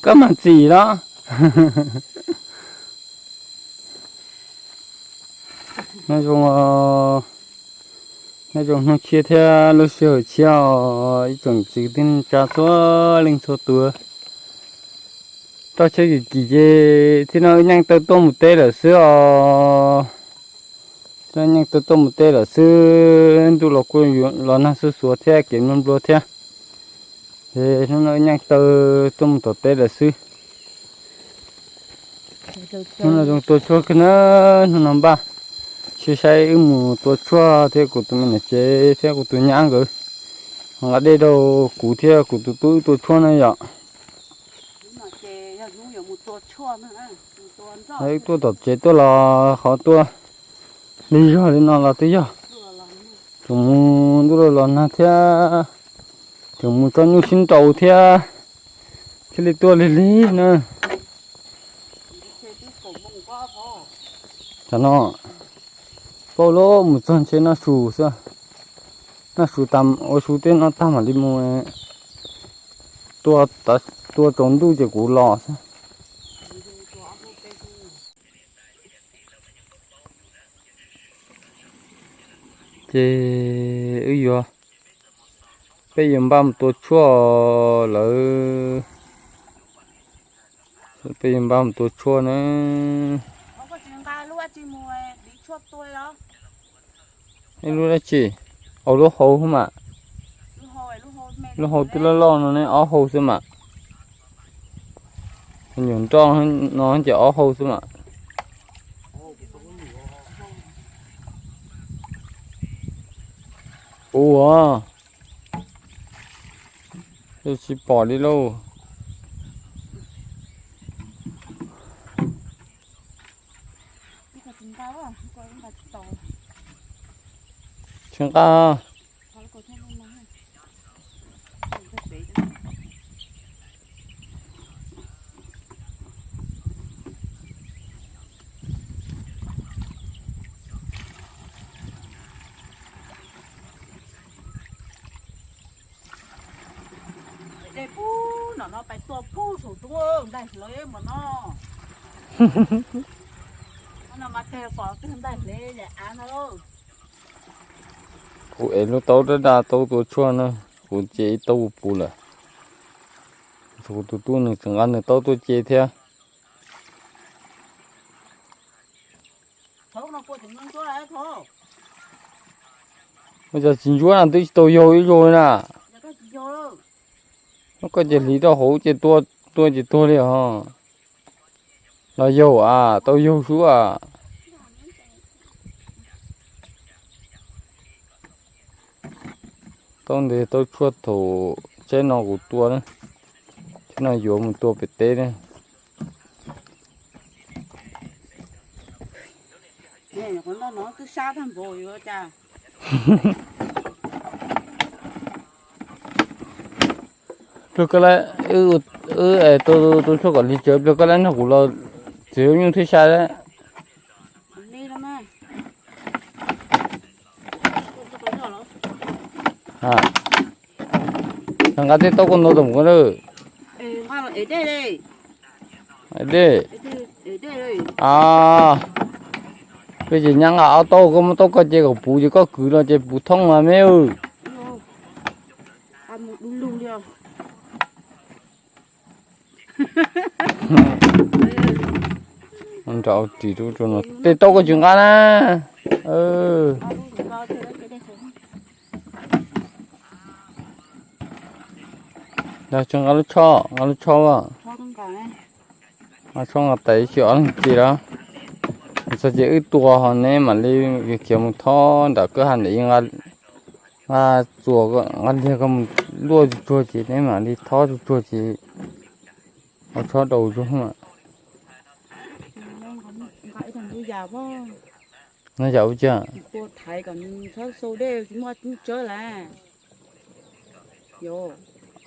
Koj mam txim los. Nyob zoo, nyob zoo hnub tshiab thiab lub sij hawm tshiab os, ib tsoom txiv kwv tij neej tsa txhua leej txhua tus. Roj tsheb kim kim ces thiab no wb nyeej taw tuaj mus teb lawm xwb os. Thiab no nyeej taw tuaj mus teb lawm xwb, ntuj los kuj los nag xuj xuav thiab kev nplua nplua thiab. Es hnub no wb nyeej taw tuaj mus tom teb lawm xwb. Hnub no zoo tua tshuaj kawg na, hnub no npaj. Sib saib wb mus tua tshuaj thiab kuv tus me niam tsev thiab kuv tus nyab nkawd ho nqa dej rau kuv thiab kuv tus tub wb tua tshuaj na yom. Wb tuaj tom tsev tuaj los qhov tuaj lig zog li no los twb yog tseem mus ntuj los los nag thiab, tseem mus tso nyuj sib nraus thiab, thiaj li tuaj lig lig na. Tam no pauj lub mus txog ntshe noj su xwb, noj su tas ua su tej no tag mam li mus tua, tua tsaus ntuj ces kuv los xwb. Ces wb yuav, peb yuav npaj mus tua tshuaj lawm. Peb yuav npaj mus tua tshuaj na. Ib lub dab tsi? Au, lub hau xwb mas. Lub hau twb loj loj no ne, ob hau xwb mas. Nyuam nroj no ces ob hau xwb mas. Ua, tsis pom li lauj. Tsis nqa. Dej pub no no pais tua pub saum roob nplaig hle mas no. No mas teg pom twg nplaig hle av no. Kuv ev lub taub dab dab taub tua tshuaj na, kuv ce ib taub puv lawm. Kuv tus tub nws tseem nqa nws taub tuaj ce thiab. Ua cas tsis ntsuab na, twb tsis tau yaug ib zaug li na. Koj ces hliv rau hauv ces tua, tua ces tuag li os. Los yaug a, tau yaug xwb a. Taub ntev taub tshuaj thaum tsaib no kuv tua na, tsaib no yuav mus tua pem teb na. Pliag koj, wb tua tshuaj kom lig tsawv, pliag koj lab nrog kuv los txiv nyuj thiaj sai lawm. Nqa tej taub koj ntau tom ko lawm. Dej. A, peb ces nyab nqa ob taub, koj muab taub koj ce kom puv ces koj kwv los ces puv thoob mas me. Nrau ris rau no tej taub koj tsis nqa na. Yog tsis nqa lub tsho, nqa lub tsho as. Nqa tsho nqa tais tsis ob leeg ci lawm. Txog ces wb tua ho neb mam li khiav mus thob nram kwj ha nram, nqa txuas nqa liag koj mus luaj tsuag tsuag ces neb mam li thob tsuag tsuag ces ua tshob daus tsuag mas. No yam ua cas?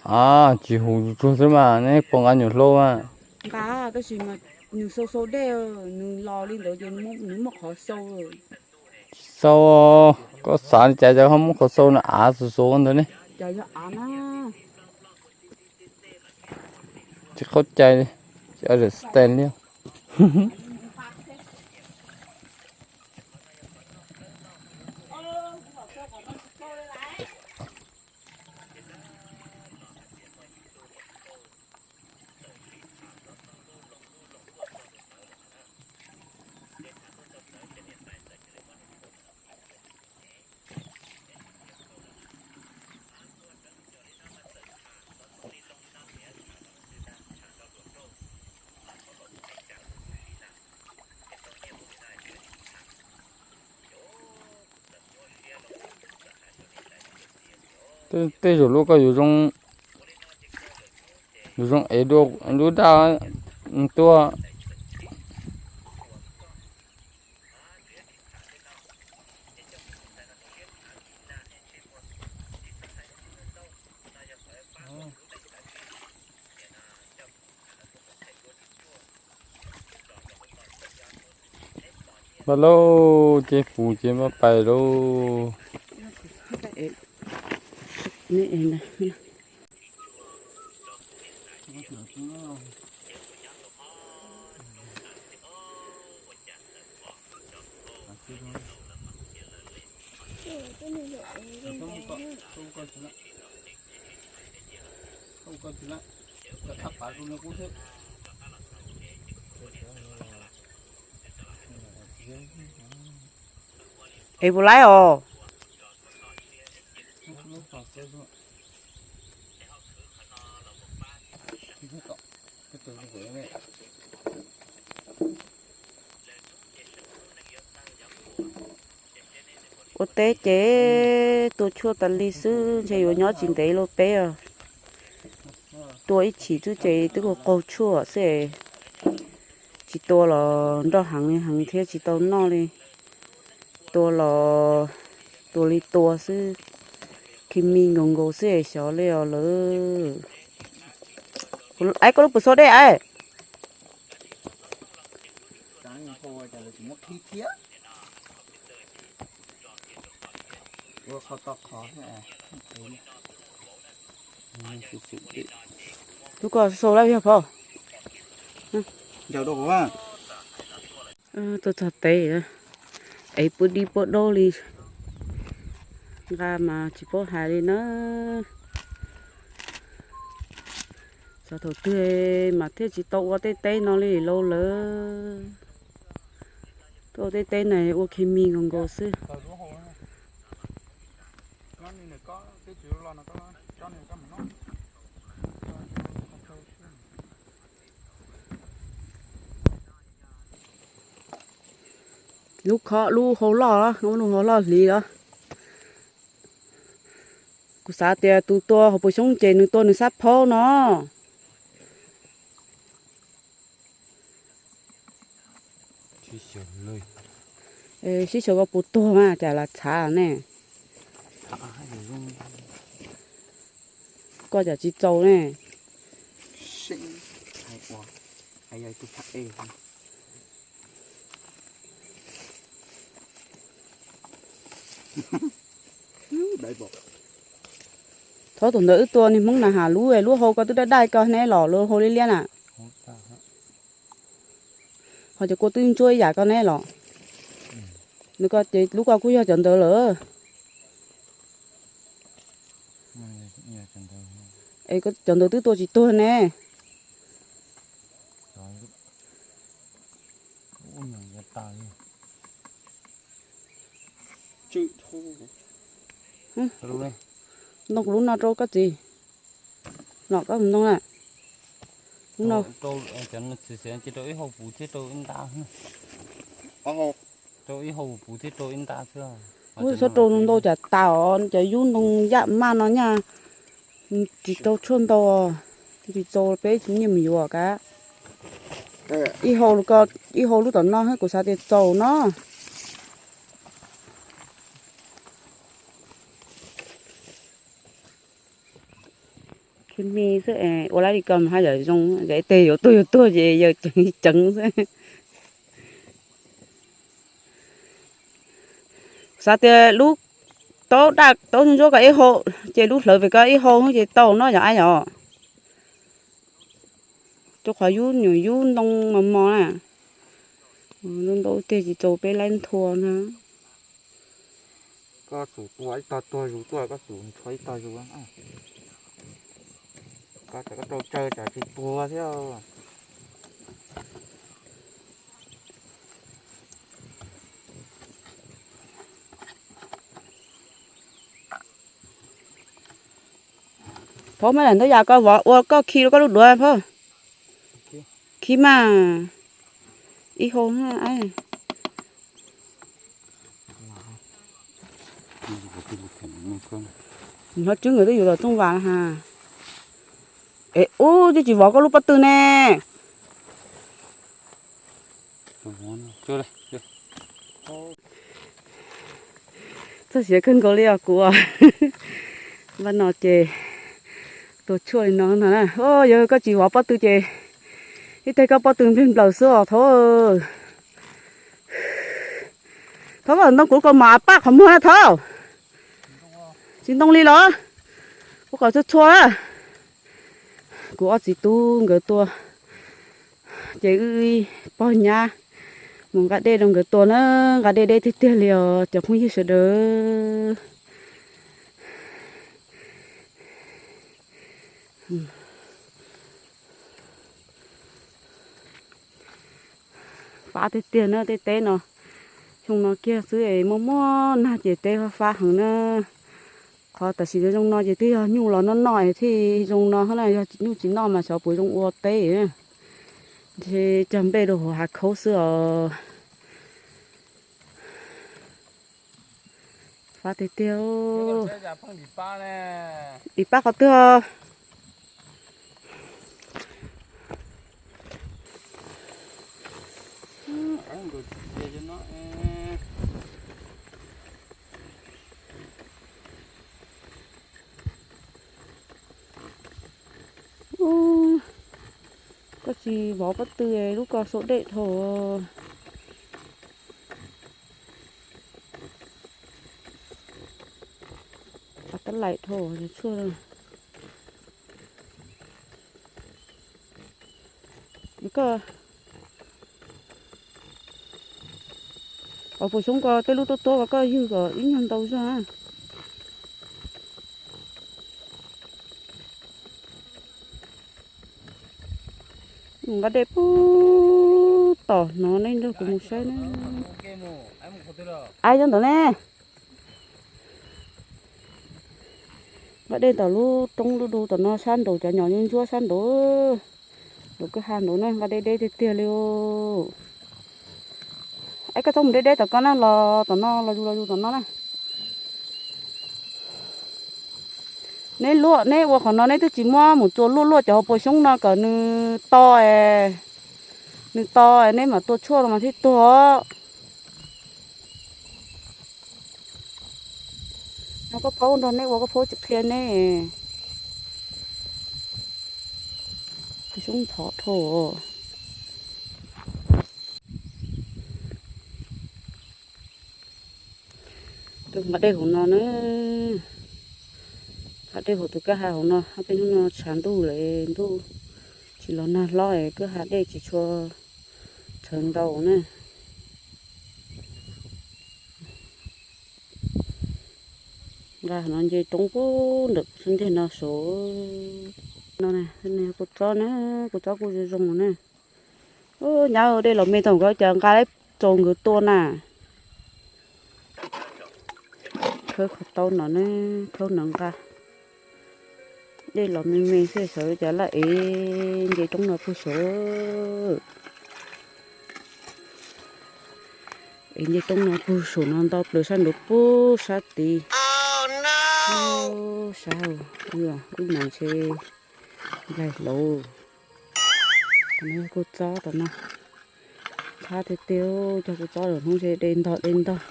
A, tsis huv tsuag xwb mas neb puas nqa nyuam hlau mas? Nqa, tab sis mas nws sau sau dej, nws los li ntawd ces nws muaj qhov sau. Tsis sau, koj xav li cas ces ho muab qhov sau no av xus xus ntawd ne. Ces yog av na. Tsis qaub cai li, tsis understand li. Tej zaum lub ko yuav zoo, yuav zoo ev dua lub daj tuaj. Pais lauj, ces pum ces pais lauj. Es puas laib os? Ua teb ces tua tshuaj tas li xwb, ntshe yuav nyob tsis ntev li peb os. Tua ib chim xwb ces twb ua qaug tshuaj xwb. Tsis tua los nroj heev li heev thiab tsis tau noj li. Tua los tua li tua xwb, khi mi nkaus nkaus xwb es xyov li os lawm. Aib, koj lub pus xo dej aib. Lub ko xo lawm yog pom. Tuaj txog teb, ev puab dib puab daub li, nqa mas tsis paub hais li na. Xyov thaum twg mas thiaj tsis tau ua tej teb no li lauj lawm. Tuaj ua tej teb na ua khi mi nkaus nkaus xwb. Lub khob lub hau loj, lub hau loj hliv los. Kuv xav tias tus tua hauv paus xyoob ces nws tua nws sab phaub no. Sib xyaw koj puas tuag mas cas las txhav ne. Koj cas tsis txaus ne. Thov tus ntawd wb tua niag Hmoob na has lub, lub hau koj twb daj daj koj ne los lub hau liab liab na. Ho cov kua twb ntsuab ib yam koj ne los. Nws ko ces lub ko kuj yog cov ntawd lawm. Es cov ntawd twb tua tsis tuag ne. Ntoo kuv lub no rau koj txiv. Los koj mus ntoo na. Lub no. Rau ib hau puv thiab rau ib nta. Rau ib hau puv thiab rau ib nta xwb. Ub, txhob rau ntau cas tas os, cov yub ntoo yaj maj no nyaj tsis tau tshuaj ntau, tsis txaus peb nyiaj mus yuav kab. Ib hau, ib hau lub tom no kuv xav tias txaus no. Khib me xwb, ua lab li ko mas haj yam zoo, yog ib teg yuav tuag yuav tuag ces yawg ceev ceev xwb. Xav tias lub taub daj taub ntsuab ko ib hau, ces lub hlawv pem ko ib hau ces tau no yog ab yom. Rau qhov yub nyuam yub ntoo mos mos na. Ntau ntau tiag tsis txaus peb laib nthua na. Koj xum tua ib tog tuag zus tuaj, koj xum nrho ib tog zus. Koj tsam koj rau tsawg tsam tsis tuag thiab. Thov maj lam ntau yam koj vov ua koj khi rau koj lub duav phauj. Khi mas ib hau. Nov tswb nkawd twb yuav los rooj vas ha. Es ub, twb tsis vov koj lub pob tw ne. Txog siav kawg nkaus li os kuv. Npaj no ces tua tshuaj li no no na. Yog koj tsis vov pob tw ces ib teg koj pob tw npleg nplaws xwb os thaub. Thaub, ntoo kuv kom mam paj qhov muag na thaub. Tsis ntoo li los? Ua kom txhua txhua na. Kuv ob txiv tub nkawd tua ces wb pog nyab mus nqa dej rau nkawd tua na. Nqa dej deb tiag tiag li os cov phooj ywg sawv daws. Fab tiag tiag na tej teb no. Xyoo no kiag xwb es muaj muaj nag ces teb fab fab heev na. Qhov tam sim zoo no ces twb yog nyuj los noj noj es thiaj zoo no na, yog nyuj tsis noj mas xyov puas zoo ua teb. Ntshe cog nplej rau hauv hav khaub xwb os. Fab tiag tiag. Dim pab qhov twg? Koj tsis vov pob tw lub ko xau dej dhau. Tab laim dhau tshuaj. Koj, hauv paus xyoob ko tej lub tuab tuab ko koj ywg kom ib nyuag ntau zog. Nqa dej pub tom no nej nrog kuv mus saib na. Ai nyob ntawd ne. Nqa dej tom lub roob lub du tom no sab nraud cov nyom ntsuab sab nraud. Nraud kwj ha nraud na nqa dej deb tiag tiag li. Ai koj txhob mus deb deb tom ko na los tom no los yus los yus tom no na. Neb luaj neb ua qhov no neb twb tsis muab mus tua luaj luaj cov hauv paus xyoob no kom nws to, nws to neb mam tua tshuaj no mas thiaj tuag. No koj phaub nrog neb ua koj phaub tsis qhia neb. Xyoob ntxhov dhau. Tus nqa dej hauv no na. Nqa dej hauv tus kwj ha hauv no, peb hnub no tshav ntuj lawm, ntuj tsis los nag hlob es kwj ha dej tsis tshua txhawv ntau na. Nqa no nce roob pub ntawm xub ntiag no saud. No, kua txob na, kua txob kuj zoo zoo na. Nyab dej los me tau nkawd cas nqa tau nkawd tua na. Khawb qhov taub no ne, khawb no nqa. Dej los me me xwb sawv cas laj ev nce roob no puag saud. Ev nce roob no puag saum no nto plaws sab nraud puag sab tid. Sab, wb mas ntshe nplaig hlauv. Tom no yog kua txob tom no. Txhab tiag tiag, cog kua txob lawm hnub ntshe de ntog de ntog.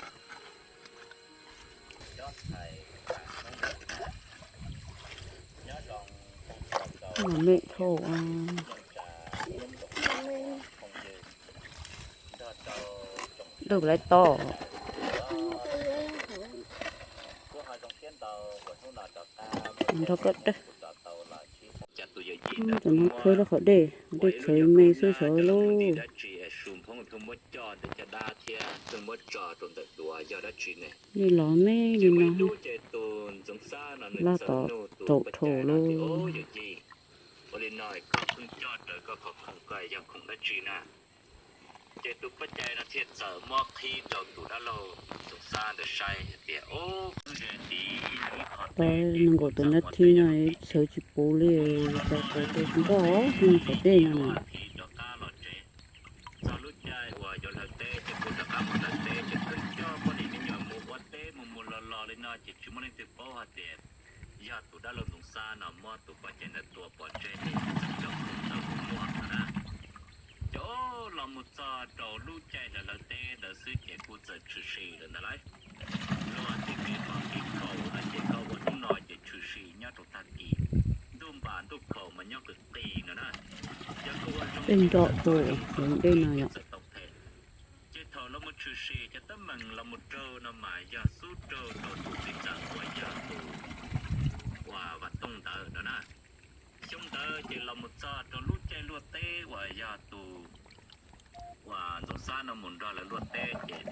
Mom mem dhau. Dawb lawm to. Nrog koj dawb. Tam no khawb rau qhov dej, dej txhawv me xwb xyov lauj. Dej los me li no, laj tom raum rhau lauj. Ces tus poj cai no thiaj txawm muab qhib rau tus dab laug Ntxoov Xab ntawd saib hais tias, Tau nees nkaum tawm nab thib no sawv tsis puv li, tau tau tau tsis nroj, mus tom dej no na. Txog lub caij uas yuav hlawv teb ces kuv rov qab mus hlawv teb ces twb coj poj niam me nyuam mus ua teb mus mus los los li no ces tsis muaj leej twg paub hais tias yog tus dab laug Ntxoov Xab no muab tus poj cai ntawd tua pov tseg ces txawm coj mus ntawd mus muag no na. Ces los mus txog rau lub caij hlawv teb ntawd xwb ces kuj txawm tshwm sim lawm ntag lauj. Luag tej kev pom kev khaum no ces koj ua hnub no ces tshwm sim nyob rau tag kis, ntuj npam ntuj khaum mas nyob qis qis no na. Yog koj ua zoo ces txawm tau phem. Ces thaum los mus tshwm sim cov teeb meem los mus raug no mas yog xub raug rau tus txiv ntxawm uas yog tus uas Vam Tooj ntawd no na. Xyoo ntawd ces los mus txog rau lub caij luaj teb uas yog tus uas Ntxoov Xab no mus nrog lawv luaj teb ces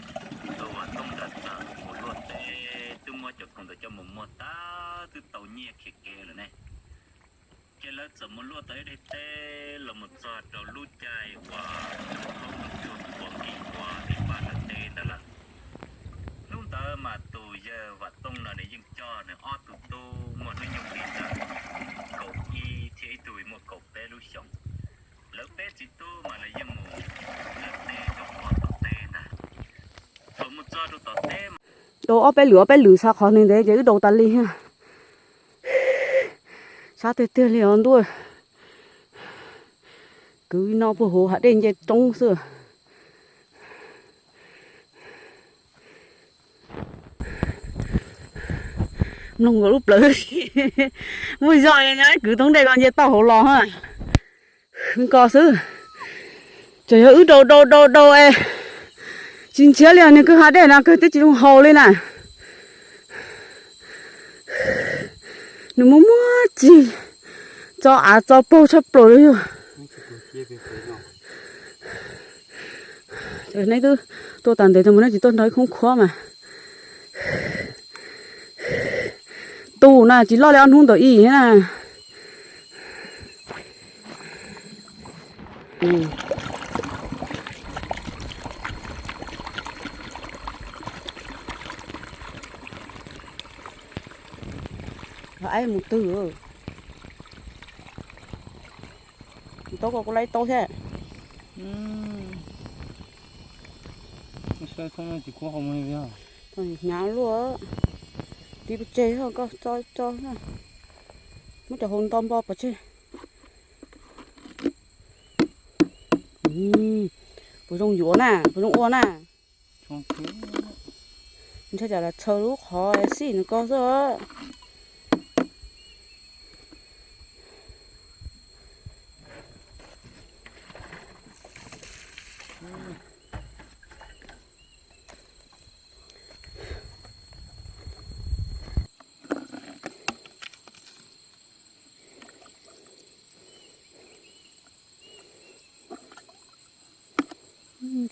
tus Vam Tooj ntawd txawm mus luaj teb twb muab cov khoom ntawd coj mus muag tag twb tau nyiaj khiav kev lawm ne. Ces lawv txawm mus luaj tau ib daim teb los mus txog rau lub caij uas cov phooj ywg tuaj pov kis ua ib pab hlawv teb ntawd lawm. Hnub ntawd mas tus yawg Vam Tooj no nws yeej coj nws ob tug tub muaj hnub nyoog li ntawm kaum ib thiab ib tug muaj kaum peb lub xyoos. Lawv peb txiv tub mas lawv yeej mus hlawv teb rau tom teb ntag. Thaum mus txog rau tom teb, dau ob peb lwm ob peb lwm xav qhov ntev ntev ces wb dau tas li. Sab tiag tiag li os ntuj. Kwv no puag hauv hav dej nce roob xwb. Mloog nkaus lub plawv. Muaj zog nyob kwv thoob dej ko nce tau hauv los ha. Wb ko xwb. Txawm yog wb dau dau dau dau es tsis nrhiav li os, nws kwv hav dej no kawg twb tsis zoo haus li na. Nws muaj muaj txig tso av tso paug tshaj plaws li yog. Neb twb tuaj tas ntev tau mus neb tsis tuaj nrog ib khoob khuab mas. Tus na tsis loj li ob hnub ntawm ib na. Aib mus twg? Tau ko kuv laib tau thiab. Hnyav luaj. Tiv pov tseg koj tso tso. Muab cov hauv nto npo pov tseg. Puas zoo yuav na, puas zoo ua na. Ntshai tsam lam txhaws lub qhov xij nws ko xwb.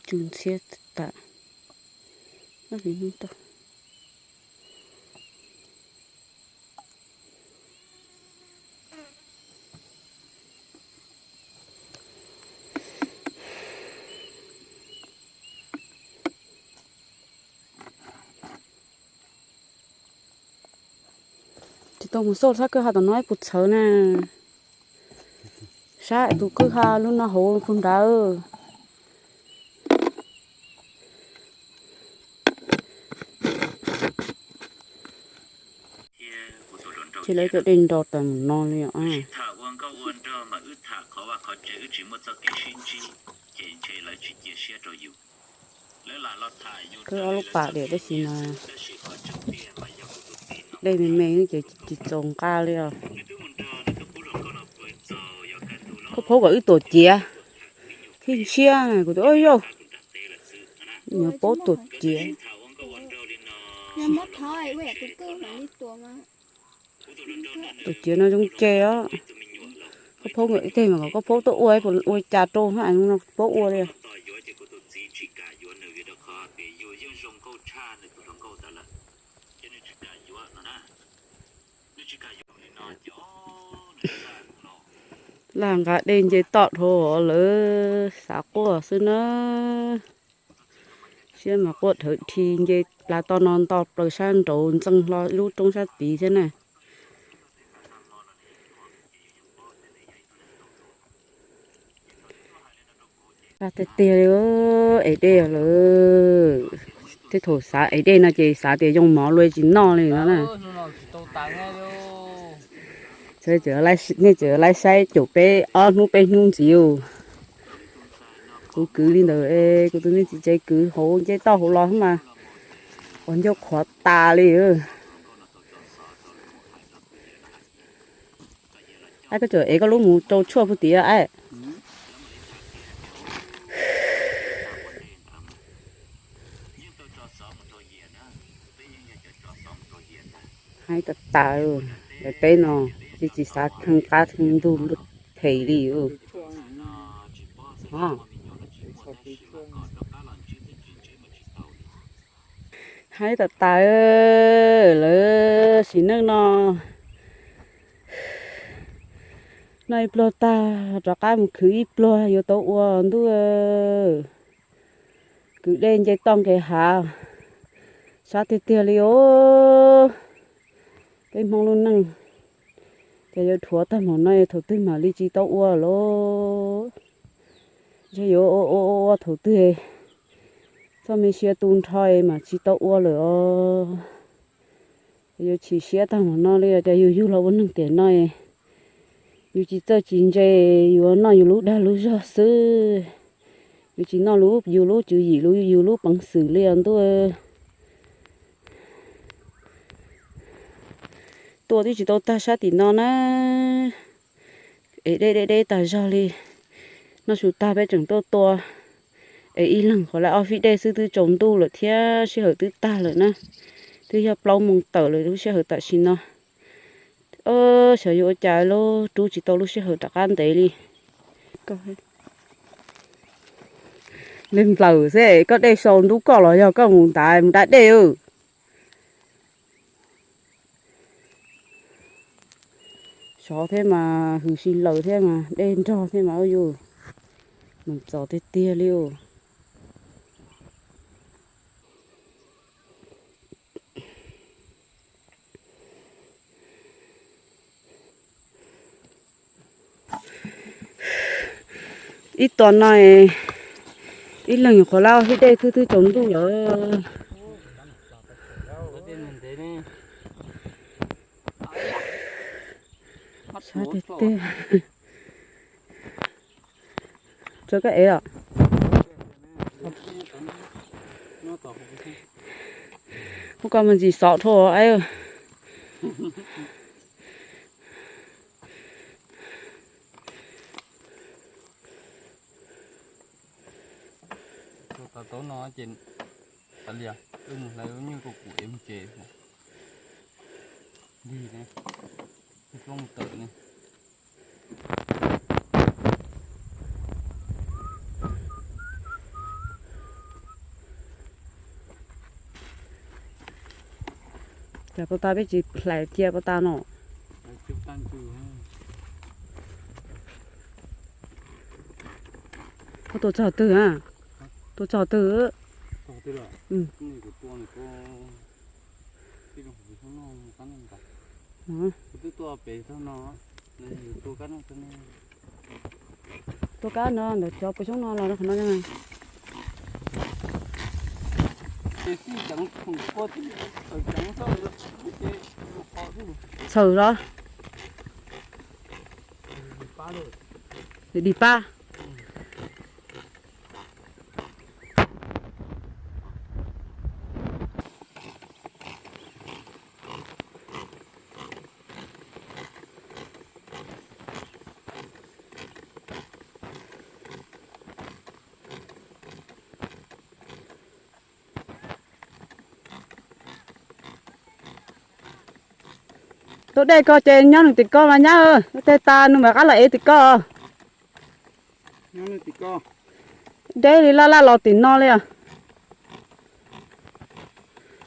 Tsw ntxhiab tas. Tsis tau mus xauj sab kwj ha tom no ib puas txhawv na. Sab tus kwj ha lub no hauv puag nrad. Ces lawv cov dej nro tas mus no li os. Wb ob lub pas diam tab sis mas dej me me ces tsis txaus nqa li os. Koj phaub kom wb tuam ciav, thiaj ntshiab na kuv tias yauj. Nyob paub tuam ciav. Tuam ciav no zoo ce os. Koj phaub, tej mas kom koj phaub tuaj ua, ua cas rau, paub ua li. Laj nqa dej nce toj dhau lawv xav quaj xwb na. Siab mas quaj dhawv dhi nce plas toj no nto plaws sab nraud ntxeev hlo lub roob sab tid thiab na. Tiag tiag li, ev dej lawm. Tej thaum xav ev dej no ces xav tias yoo mov luaj tsis noj li no na. Nej tseem laib saib caum peb ob hnub peb hnub ntxiv. Kuv kwv li ntawd, kuv tus me txiv tsev kwv hauv nce toj hauv los mas ua ncauj qhuav tas li. Koj tseem ev koj lub mus rau tshuaj puag tid. Haib tas tas, lawv peb no tsis, tsis xav theej qab theej ntug luaj them li. Haib tas tas, lawv sim neej no, noj ib pluag tag rov qab mus khwv ib pluag yuav tau ua ntuj. Kwv dej nce toj nqes hav, sab tiag tiag li os. Peb Hmoob lub neej ces yuav dhuav tag mus no thaum twg mam li tsis tau ua lauj. Ntshe yuav ua ua ua thaum twg txoj me sia tu nrho mas tsis tau ua lawm os. Yuav chim siab tag mus no li os, cas yus yug los ua neeg tiam no, yus tsis txawj tsis ntse, yuav noj yus lub dag lub zog xwb. Yus tsis noj yus lub tswv yim, yus lub peev xwm li os ntuj. Tua twb tsis tau tag sab tim no na, es deb deb deb tas zog li. Noj su tag peb tseem tuaj tua, es ib leeg qhuav lawm ob feeb dej xwb twb tsaus ntuj lawm thiab sij hawm twb tag lawm na. Twb yog plaub moos tawm lawm lub sij hawm tam sim no. Xyov yuav ua cas lub rub tsis tau lub sij hawm rov qab ntev li. Nplaws xwb, koj dej sau ntub koj los yog koj mus ntav mus da dej? Sov thiab mas hws si laws thiab mas dej nrog thiab mas yus mus txog tiag tiag li os. Ib tuas no ib leeg nyuam qhuav lawm ob feeb dej twb twb tsaus ntuj lawm. Sab tiag tiag. Tso koj ev os. Ub, koj mus ntsis xov dhau. Tau no ces tas li, wb mus hlais lub nyuj rau kuv es mus tsev. Lig ne, ib plob mus tawm ne. Cas pov tas peb tsis hlais cia pov tas no. Koj tua txog twg a? Tua txog twg? Tua kab no ntawm cov pua xyoob no los rau qhov no. Txhaws los. Dig pab. Tus dej ko ces nyob nws tim ko mas nyab, tej tas nws mam rov qab los ev tim ko. Deb li laj laj los tim no li os.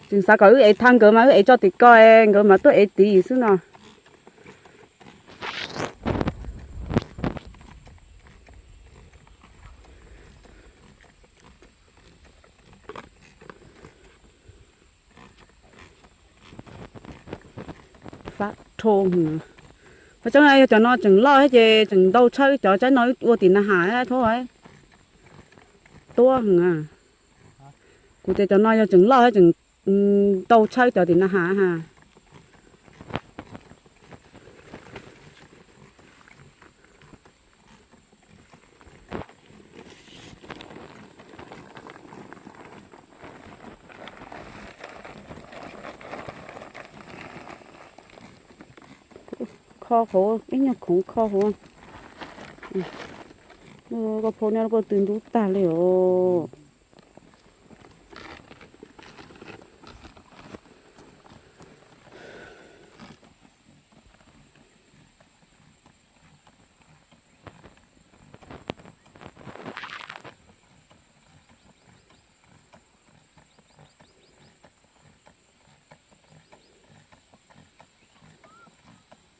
Tseem xav kom wb ev thaj nkawd mas wb ev tso tim ko, nkawd mas tuaj ev tid xwb no. Fab rho. Ua tseeb yog cov no tseem loj thiab ces tseem ntau tshaj wb cov tsaib no wb ua tim na has thob tuab heev. Kuv tias cov no yog tseem loj thiab tseem ntau tshaj wb cov tim na has ha. Kho hauv ib nyuag khoov kho hauv. Koj phau nyob koj tw ntub tag li os.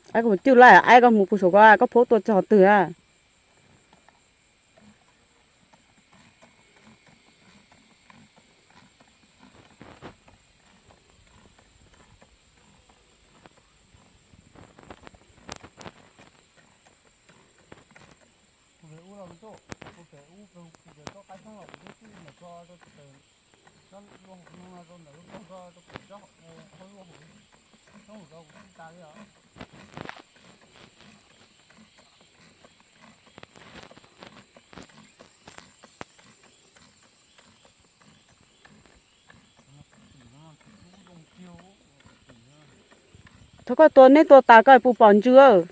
Aib, koj mus cwj laj aib, koj mus pw saum ko, koj phau tua txog twg a? Thaum koj tua neb tua tas koj puas pom ntsws?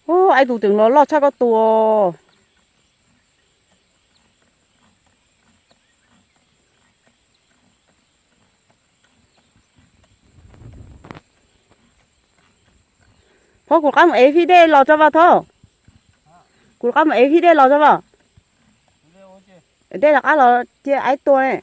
Ub, aib tus tseem los loj tshaj koj tua. Phauj, kuv rov qab mus ev fij dej los tso vas Thoj. Kuv rov qab mus ev fij dej los tso vas. Dej rov qab los cia aib tua ne.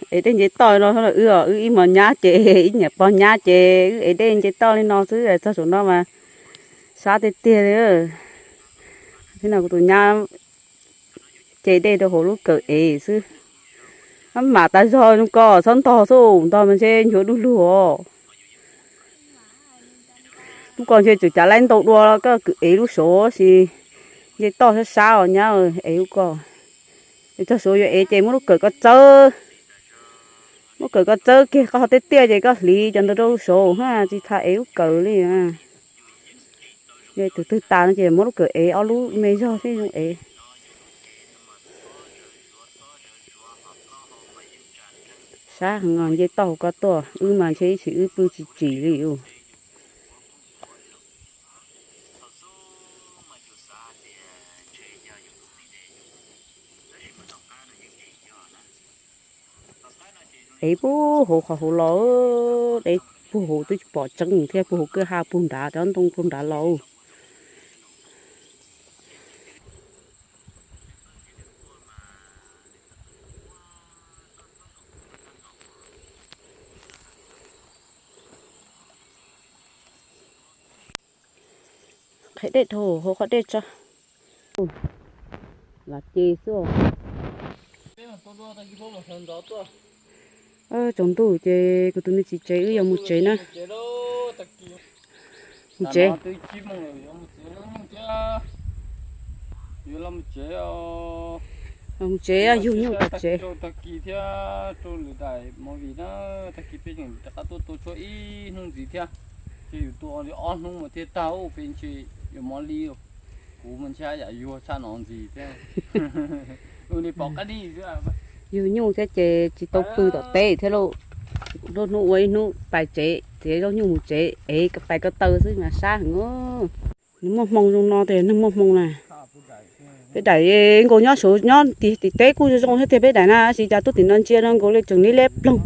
Ev dej nce toj no wb, wb ib hmos nyab ces ib niam pog nyab ces wb ev dej nce toj li no xwb, txog saum no mas sab tiag tiag li. Thiab no kuv tus nyab ce dej rau hauv lub kawm ev xwb. Mam tas zog zoo ko txhob ntog xwb, ntog mas ntshe nchuav du lug os. Lub ko ntshe tseem cav laib ntau dua, koj kwv ev lub saud sis nce toj sab sab os nyab, ev lub ko. Es txog saud yuav ev ces muab lub kawm ko txawb, muab kawm ko txawb kiag, koj ho tiaj tiaj ces koj hliv cov ntawd rau lub saud ha, tsis tas ev lub kawm li. Tus twg tas no ces muab lub kawm ev ob lub me zog thiab zoo ev. Sab heev os, nce toj hauv ko tuaj, wb mas ntshe ib txhis wb pw tsis tsim li os. Ev puag hauv qhov hauv los, deb puag hauv twb tsis pom tseeb thiab, puag hauv kwj ha puag nrad, cov ntoo puag nrad los. Qheb dej dhau hauv qhov dej tso. Lam ces xwb. Tsaus ntuj ces kuv tus me txiv tsev wb yuav mus tsev na. Mus tsev. Mus tsev, yug nyuj pais tsev. Tag kis thiab rau lwm daim movie na, tag kis peb yeej rov qab tuaj tua tshuab ib hnub ntxiv thiab. Ces yus tua li ob hnub mas thiaj tag, peb ntshe yuav mob li. Kuv mas ntshe yam yuag tshaj no ntxiv thiab. Ua li pom qab dij xwb. Yug nyuj thiab ces tsis tau pw tom teb thiab lauj. Lub hnub ua ib hnub pais tsev, txiav zaub nyuj mus tsev, ev pais ko taw xwb mas sab heev. Nws muaj hmoo zoo no tias neeg muaj hmoo na. Peb daim nkaus nyob saud nyob tim teb kuj zoo zoo thiab tiag, peb daim na, tab sis cas tuaj tim no ntsia no nkaus li tseem liab liab ploog.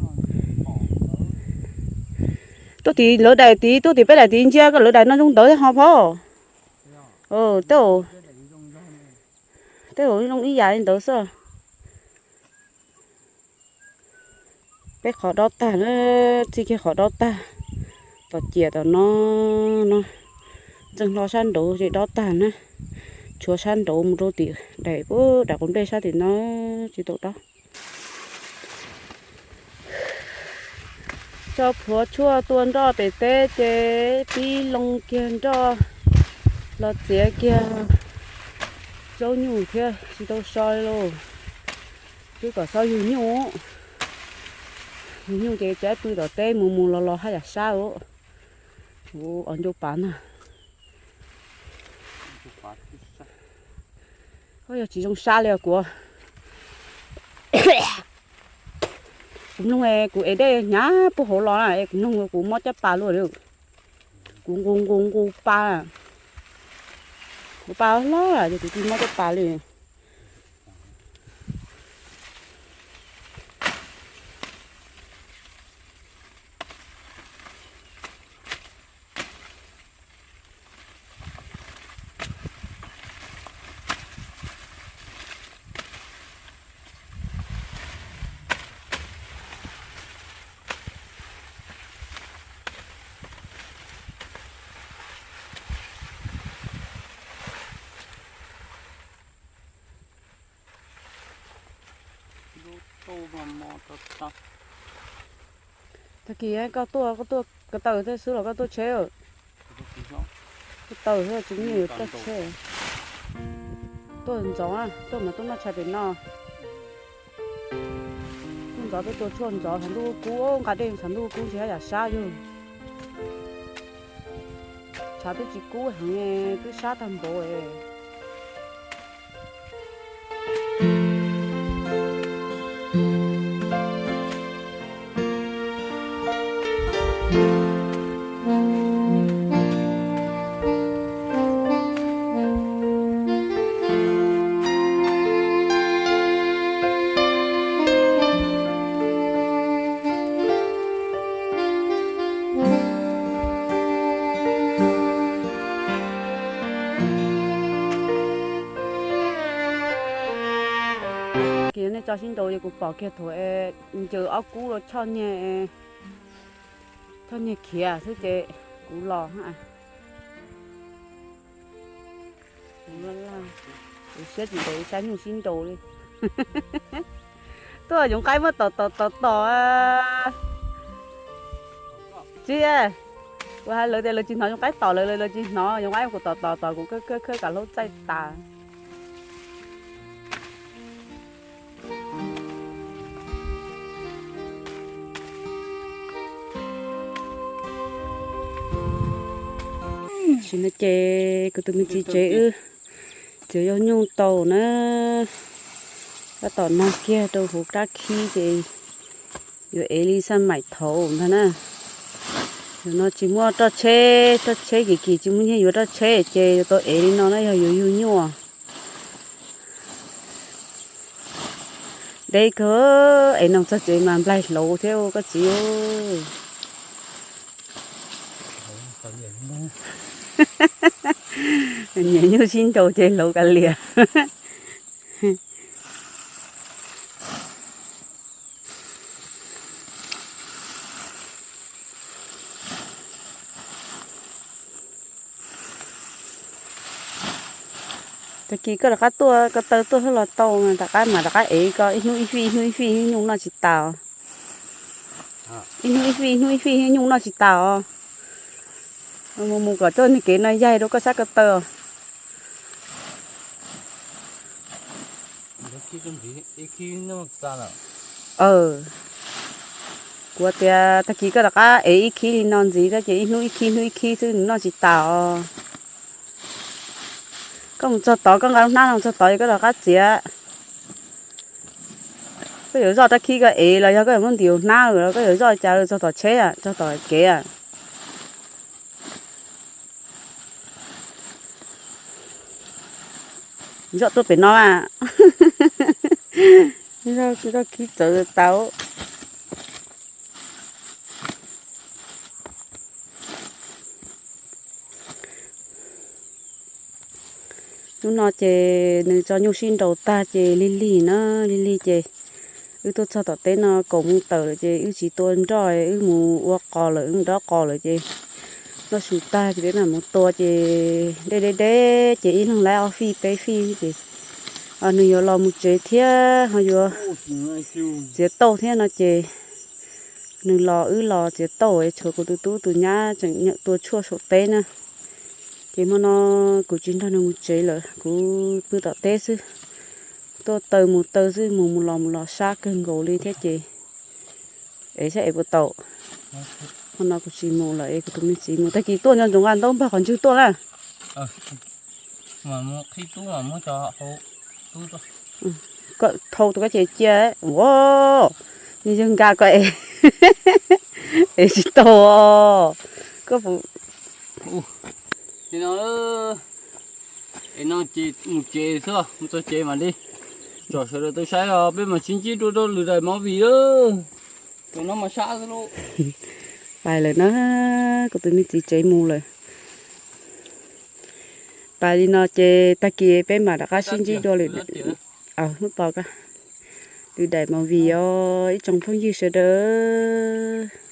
Tuaj tim lawv daim tid, tuaj tim peb daim tid ntsia koj lawv daim no zoo ntawd thiab ho phauj. Tej zaum zoo ib yam li ntawd xwb. Peb qhov dob tag na, txij kiag qhov dob tag, tom ciam tom no, no, txeej hlo sab nraud ces dob tag na, tshuav sab nraud mus rau tim daim, daim quav nplej sab tim no tsis tau dob. Tso plhuav tshuaj tua nroj pem teb ces pib loo kiag nroj los txiav kiag zaub nyuj thiab tsis tau so li lauj. Twb kom xob yug nyuj, yug nyuj ces cab pw tom teb mus mus los los haj yam sab. Kuv os ncauj pav ntag. Yog tsis zoo sab li os kuv. Kuv mloog kuv ev dej hnyav puag hauv los na es kuv mloog kuv mob caj pas luaj li. Kuv nqus nqus nqus pa, kuv pa hlob ces kuv tsis mob caj pas li. Tag kis koj tuaj, koj tuaj ko taw thiab xwb los koj tuaj tsheb? Ko taw thiab tsis muaj neeg tuaj tsheb. Tuaj ntxov, tuaj mas tuaj noj tshais pem no. Tuaj ntxov, tuaj tua tshuaj ntxov, tshav ntuj kub, nqa dej tshav ntuj kub ntshe haj yam sab yug. Tshav twb tsis kub heev, twb sab tag npaum. Kiag nej tso sib nraus es kuv pom kiag thaum ncaws ob kub rau choj nyiag, choj nyiag khiav xwb ces kuv los. Kuv siab tsis ntev ib sab nyuj sib nraus li. Tuaj yoov qaib muab tom tom tom tom. Tsis, kuv hais lawv tias lawv tsis hnov yoov qaib tom lawv, lawv tsis hnov yoov qaib kuv tom tom tom kuv khawb khawb khawb kom hlaub txaij tas. Tam sim no ces kuv tus me txiv tsev wb txiav zaub nyuj tau na, tab tom nag kiag rau hauv rab khib ces yuav ev li xaj maim thaud ntag na. Zaum no tsis muaj roj tsheb, roj tsheb kim kim tsis muaj nyiaj yuav roj tsheb ces yuav tau ev li no na yog yuav yug nyuj. Deb kawg, es noog txog tsev mas nplaig hlauv thiab koj txiv. Nyiam nyuj sib nraus ces hlauv kav liam. Tag kis koj rov qab tuaj ko taw tuaj hab los tau, rov qab mas rov qab ev ko ib hnub ib fij ib hnub ib fij nyuj noj tsis tas. Ib hnub ib fij ib hnub ib fij nyuj noj tsis tas os. Mus mus kom coj niag kev no yaig rau koj sab ko taw. Kuv tias tag kis koj rov qab ev ib khib li no ntxiv thiab ces ib hnub ib khib hnub ib khib xwb nws noj tsis tas os. Koj mus txog tod koj nqa lub hnab no mus txog tod es koj rov qab txiav. Koj yuav zoj rab khib koj ev los yog koj yuav muab ntim hnab los koj yuav zoj cas txog tom tsheb txog tom kev. Zoj tuaj pem no a. Zoj khib txawv tau. Hnub no ces nws tso nyuj sib nraus tag ces lig lig na, lig lig ces wb tuaj txog tom teb no kaum moos tawm lawm ces wb tsis tua nroj, wb mus ua qos lawm, wb mus dob qos lawm ces nroj su tag ces peb mam mus tua ces deb deb deb ces ib leeg laib ob fij peb fij ces nws yuav los mus tsev thiab ho yuav txiav tauj thiab no ces nws los wb los txiav tauj, tshuav kuv tus tub tus nyab tseem nyeem tua tshuaj saum teb na. Ces hmo no kuv tsis nrog nws mus tsev lawm, kuv pw tom teb xwb, tuaj taw mus taw xwb, mus mus los mus los sab kawg nkaus li thiab ces es saib es puas tau. Hmo no kuv tsis mus lawm es kuv tus me txiv mus, tag kis tuaj nco ntsoov nqa ntaub npog qhov ntswg tuaj na. Koj thau tus koj ces cia, ua, nws yog nka koj es, es tsis tau. Koj puas Es no, es no ces mus tsev xwb, mus txog tsev mam li tsom sawv daws tau saib os, peb mam sib ntsib dua rau lwm daim movie lawm. Tam no mas sab xwb lauj. Pais lawm na, kuv tus me txiv tsev mus lawm. Pais li no ces tag kis peb mam rov qab sib ntsib dua lwm, lwm daim movie os ib tsoom phooj ywg sawv daws.